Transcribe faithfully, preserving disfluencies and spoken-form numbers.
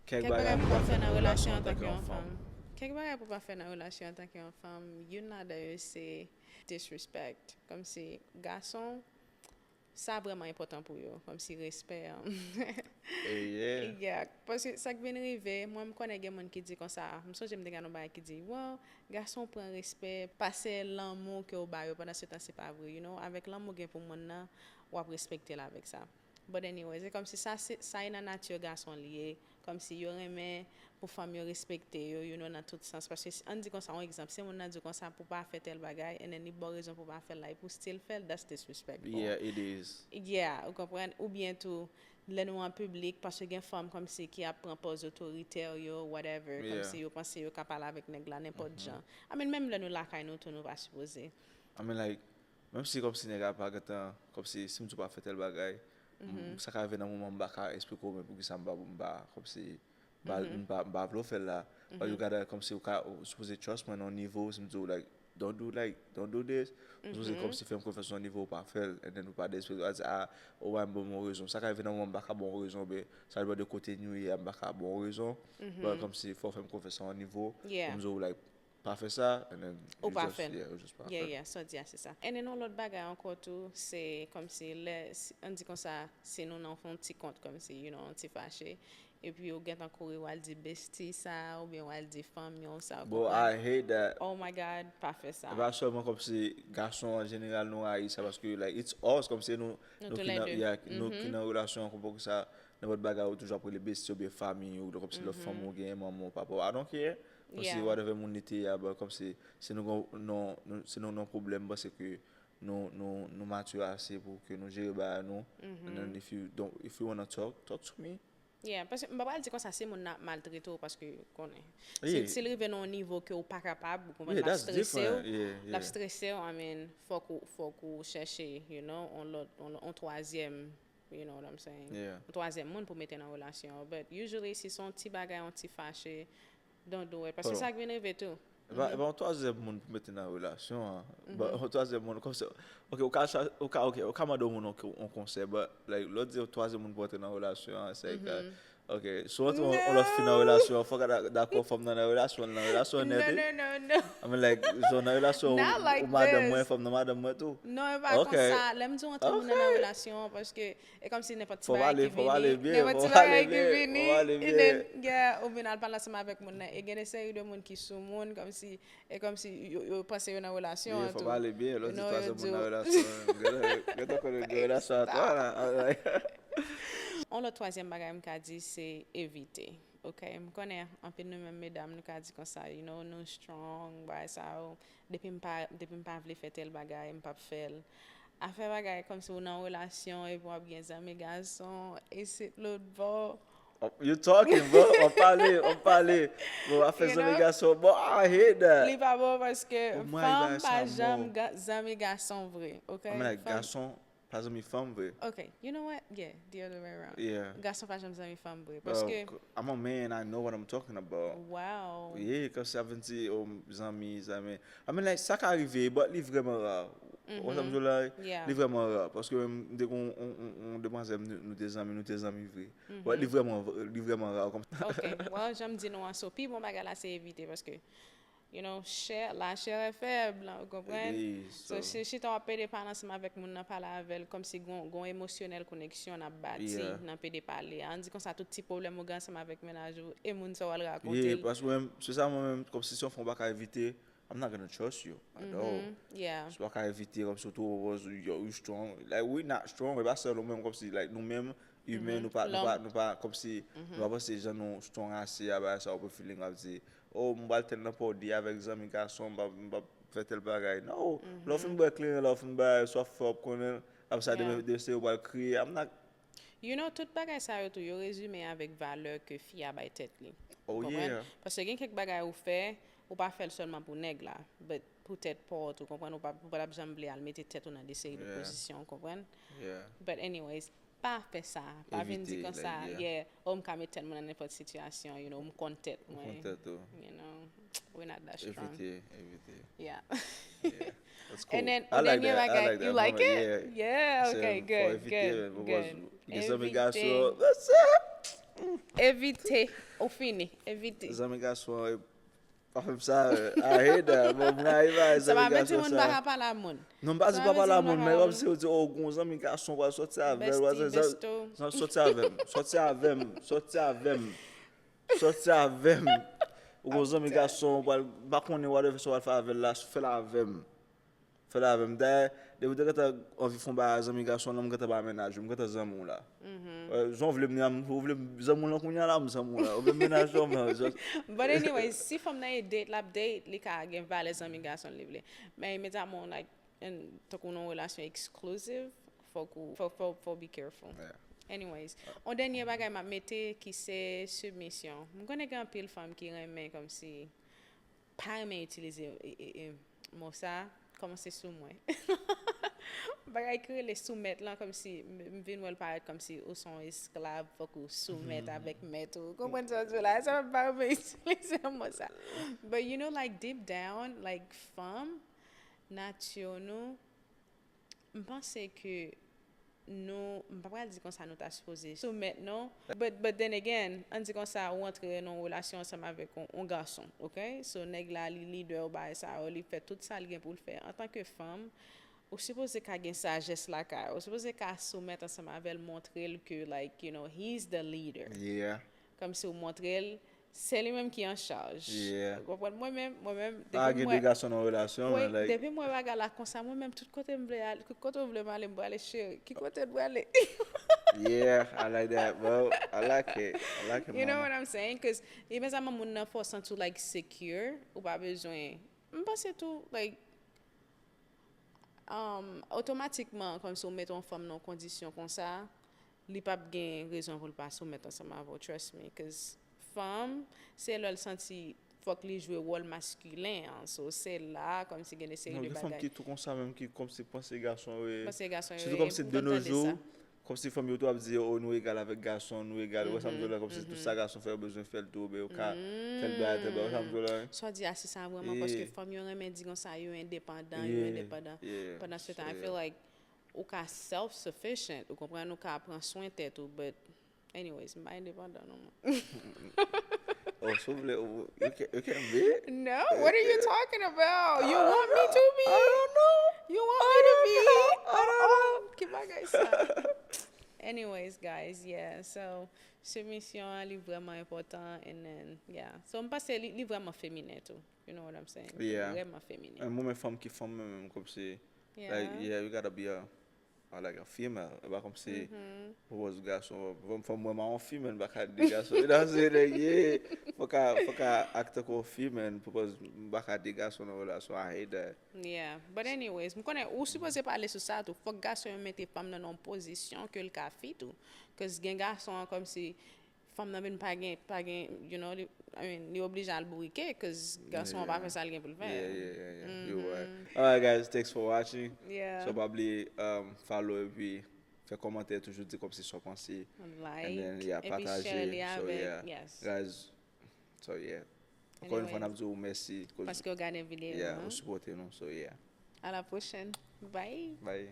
Kèk bagay pou pa fè nan relasyon antanke yon fanm. Kèk bagay pou pa fè nan relasyon antanke yon fanm, youn ladan yo se disrespect. Kòmsi gason, sa vrèman enpòtan pou yo, kòmsi respè an. Yeah, paske sa k vin rive, mwen m konnen gen moun ki di konsa, m sonje m te gade yon bagay ki di, well, gason pran respè pase lanmou ke w ba yo, pandan se tan se pa vre, you know, avèk lanmou gen pou moun nan, w ap respekte l avèk sa. But anyways, e kòmsi sa, se, sa e nan nati gason li ye. Kòmsi yo renmen pou fanm yo respekte yo, you know, nan tout sans. Paske si, ann di konsa, yon egzanp, si moun nan di konsa pou pa fè tèl bagay, and then li ba w rezon pou pa fè l la, epi w still fè l, that's disrespectful. Yeah, it is. Yeah, ou konprann? Oubyen tou, lè nou an piblik, paske gen fanm kòmsi ki ap pran pòz otoritè yo, whatever, kòmsi yo panse yo ka pale avèk nèg la nenpòt jan. I mean, menm lè nou lakay nou tou, nou pa sipoze. I mean, like, menm si kòmsi nèg la pa gentan, kòmsi si m di w pa fè tèl bagay, m- sa ka rive nan moman m pa ka eksplike w men poukisa m pa, m pa, kòmsi, m pa, m pa, m pa vle w fè l la. But you gotta, kòmsi ou ka, ou sipoze trust mwen nan yon nivo, si m di w, like, don't do, like, don't do this. Ou sipoze kòmsi fè m konfyans nan yon nivo ou pa fè l, and then ou pa derespekte, ou pa di, ah, oh, why m ban w rezon. Sa ka rive nan moman m pa ka ba w rezon, oubyen sa depann de kote nou ye a, m pa ka ba w rezon. But kòmsi fò w fè m konfyans nan yon nivo, pou m di w, like, pa fè sa, and then ou pa fè l. Yeah, ou just pa fè l. Yeah, yeah, sa w di a, se sa. And then yon lòt bagay ankò tou, se kòmsi lè, si- ann di konsa, si nou nan yon ti kont kòmsi, you know, yon ti fache, epi ou gentan kouri, w al di bestie sa, oubyen w al di fanmi w sa, ou konprann? Bro, I hate that. Oh my God, pa fè sa. E pa sèlman kòmsi gason an jeneral nou rayi sa, paske, like, it's us, kòmsi nou, nou ki nan, yeah, nou ki nan relasyon an, konprann sa, nenpòt bagay ou toujou ap rele bestie oubyen fanmi ou, kòmsi lòt fanm ou gen, manman ou, papa ou, I don't care. Kòmsi whatever moun li te ye a, but kòmsi si nou gon, non, nou, si nou nan pwoblèm, m panse ke nou, nou, nou mature ase pou ke nou jere bagay nou. And then if you don't, if you wanna talk, talk to me. Yeah, paske m pa pral di konsa si moun nan ap maltrete w paske konnen. Si, si l rive nan yon nivo ke w pa kapab, ou konprann, l ap strese w, l ap strese w, I mean, fòk ou, fòk ou chèche, you know, yon lòt, yon lòt, yon twazyèm, you know what I'm saying? Yon twazyèm moun pou mete nan relasyon an. But usually, si se yon ti bagay, yon ti fache, don't do it. Paske sa k vin rive tou. E pa, e pa yon twazyèm moun pou mete nan relasyon an. But yon twazyèm moun, kòmsi, ok, ou ka, ou ka, ok, ou ka mande yon moun yon, yon konsèy, but, like, lè w di yon twazyèm moun pou antre nan relasyon an, se like, ok, si w antre yon, yon lòt fi nan relasyon an, fòk a da- dakò fanm nan nan relasyon, nan relasyon nèt, wi. No, no, no, no. I mean, like, si w nan relasyon, ou madanm mwen, fanm nan madanm mwen tou. Non, e pa konsa. Lè m di w antre moun nan nan relasyon an, paske e kòmsi nenpòt ti bagay ki vini, nenpòt ti bagay ki vini, and then, yeah, ou vin al pale ansanm avèk moun nan. E gen de seri de moun ki sou moun, kòmsi, e kòmsi yo, yo panse yo nan relasyon an tou. Fò pale byen, lè w di twazyèm moun nan relasyon an, gentan konnen gen relasyon an tou la. Yon lòt twazyèm bagay m ka di, se evite. Ok, m konnen anpil nou menm medam, nou ka di konsa, you know, nou strong, bagay sa yo. Depi m pa, depi m pa vle fè tèl bagay, m p ap fè l. Afè bagay kòmsi ou nan relasyon epi w ap gen zanmi gason, e se lòt bò. Oh, you talking, bro. W ap pale, w ap pale. Bon, afè zanmi gason, bon, I hate that. Li pa bon paske fanm pa janm zanmi gason vre, ok? I mean, like, gason pa zanmi fanm vre. Ok, you know what? Yeah, the other way around. Yeah. Gason pa janm zanmi fanm vre. Paske I'm a man, I know what I'm talking about. Wow. Yeah, kòmsi ap vin di, oh, zanmi, zanmi. I mean, like, sa ka rive, but li vrèman ra. Ou konprann sa m di w la? Li vrèman ra. Paske menm, m te gen yon, yon, yon, yon demwazèl, nou, nou te zanmi, nou te zanmi vre. But li vrèman, li vrèman ra. Kòm... Ok, well, jan m di nou an, so, pi bon bagay la, se evite, paske you know, chè, la chair est faible, ou konprann? So, si chita w ap pede pale ansanm avèk moun nan, pale avè l, kòmsi gon, gon emosyonèl koneksyon n ap bati nan pede pale a. Ann di konsa, tout ti pwoblèm ou gen ansanm avèk mennaj ou, e moun sa w al rakonte l. Yeah, paske mwen menm, se sa mwen menm, kòmsi se yon fanm ou pa ka evite, I'm not gonna trust you at all. Si w pa ka evite, kòmsi w twò, yo, you strong. Like, we not strong, e pa sèl ou menm, kòmsi, like, nou menm, imen, nou pa, nou pa, nou pa, kòmsi, nou pa panse jan nou strong ase a, bagay sa, open feeling, w ap di, oh, m pral tèl nan pòdi avèk zanmi gason, m p ap, m p ap fè tèl bagay. No, lè w fin bwè kleren, lè w fin bay, sa w ap fè, w ap konnen, apre sa, demen, demen se ou pral kriye, I'm not... You know, tout bagay sa yo tou, yo rezime avèk valè ke fi a bay tèt li. Ou konprann? Paske gen kèk bagay ou fè, ou pa fè l sèlman pou nèg la, but pou tèt pa w tou, konprann? Ou pa, ou pa t ap janm vle al mete tèt ou nan de seri de pozisyon, ou konprann? But anyways, pa fè sa. Pa vin di konsa, yeah, oh, m ka met tèt mwen nan nenpòt sitiyasyon, you know, m konn tèt mwen. You know, we not that strong. Evite, evite. Yeah. That's cool. And then, o dènye bagay, you like it? Yeah, okay, good, good, good. Gen zanmi gason, that's it. Evite. Ou fini. Evite. Zanmi gason, pa fè m sa. I hate that. Bon, mwen rive a sa pa vle di moun pa ka pale a moun. Non, m pa di pa pale a moun, men kòm si ou di, oh, gon zanmi gason pral sòti avè l, wazè, sòti avè m, sòti avè m, sòti avè m, sòti avè m. Ou gon zanmi gason pral, m pa konnen whatever sa w pral fè avè l la, fè l avè m. Fè l avè m. Dayè, depi w te gentan anvi fè yon bagay a zanmi gason an, m gentan pa mennaj ou, m gentan zanmi w la. Jan w vle m nan, ou vle m zanmi w lan kounye a la, m zanmi w la. Ou vle m mennaj ou, m just. But anyway, si fanm nan e date, l ap date, li ka gen valè zanmi gason li vle. Men imedyatman, like, tankou nan yon relasyon exclusive, fòk ou, fòk, fòk, fòk be careful. Anyways, yon dènye bagay m ap mete ki se submission. M konnen gen anpil fanm ki renmen kòmsi pa renmen itilize e, e, e, mo sa, kòmanse sou mwen. Bagay ki rele soumèt lan, kòmsi m vin wè l parèt kòmsi ou se yon esklav, fòk ou soumèt avèk mèt ou. Ou konprann sa m di w la? Sa m pa renmen itilize mo sa. But you know, like, deep down, like, fanm, nati nou, m panse ke nou, m pa pral di konsa nou ta sipoze soumèt non. But, but then again, ann di konsa ou antre nan yon relasyon ansanm avèk yon, yon gason, ok? So nèg la li lidè ou bagay sa yo, li fè tout sa l gen pou l fè. Antanke fanm, ou sipoze ka gen sajès lakay ou, ou sipoze ka soumèt ansanm avè l, montre l ke, like, you know, he's the leader. Kòmsi ou montre l se li menm ki an chaj. Ou konprann? Mwen menm, mwen menm, depi m wè, depi m wè bagay la konsa, mwen menm, tout kote m vle ale, tout kote w vle m ale, m prale, cheri. Ki kote n prale? Yeah, I like that, bro. I like it. I like it, mama. You know what I'm saying? Cause imedyatman moun nan fè w santi w, like, secure, ou pa bezwen. M panse tou, like, um, otomatikman, kòmsi w mete yon fanm nan yon kondisyon konsa, li p ap gen rezon pou l pa soumèt ansanm avè w, trust me, cause fanm, se lè l santi fòk li jwe wòl maskilen an, so se la, kòmsi gen de seri de bagay. Non, gen fanm ki tou konsa menm, ki kòmsi panse gason yo ye. Panse gason yo ye, m kontan tande sa. Sitou kòmsi de nos jours, kòmsi fanm yo tou ap di, oh, nou egal avèk gason, nou egal, ou wè sa m di w la, kòmsi tout sa gason fè, yo bezwen fè l tou, oubyen yo ka fè l bagay, tèl bagay, ou wè sa m di w la? Sa w di a, se sa vrèman, paske fanm yo renmen di konsa, yo endepandan, yo endepandan. Pandan se tan, I feel like ou ka self-sufficient, ou konprann, ou ka pran swen tèt ou, but anyways, m pa endepandan non mwen. Oh, si w vle, ou, you can, you can be. No, what are you talking about? You want me to be? I don't know. You want me to be? I don't know. Ki bagay sa? Anyways, guys, yeah, so, submission an, li vrèman enpòtan, and then, yeah. So, m panse li, li vrèman feminen tou. You know what I'm saying? Li vrèman feminen. Mwen, mwen fanm ki fanm mwen menm, kòmsi, like, yeah, you gotta be a, a, like, a female. E pa kòmsi, pwopòz gason, fanm, fanm mwen, mwen yon female, m pa ka de gason. You know what I'm saying? Like, yeah, fòk a, fòk a act tankou yon female, pwopòz, m pa ka de gason nan relasyon, I hate that. Yeah, but anyways, m konnen, ou sipoze pale sou sa tou. Fòk gason yo mete fanm nan nan yon pozisyon ke l ka fit ou. Cause gen gason an, kòmsi, fanm nan vin pa gen, pa gen, you know, li, I mean, li oblije al bourike, cause gason an pa fè sa l gen pou l fè. Yeah, yeah, yeah, yeah. You right. Alright, guys, thanks for watching. Yeah. So, pa bliye, um, follow epi fè kòmantè, toujou di kòmsi sa w panse. Like, and then, yeah, epi pataje. Share li avèk, yes. Guys, so, yeah. Ankò yon fwa, n ap di w mèsi. Paske w gade videyo an. Yeah, ou sipòte nou, so, yeah. À la prochaine. Bye. Bye.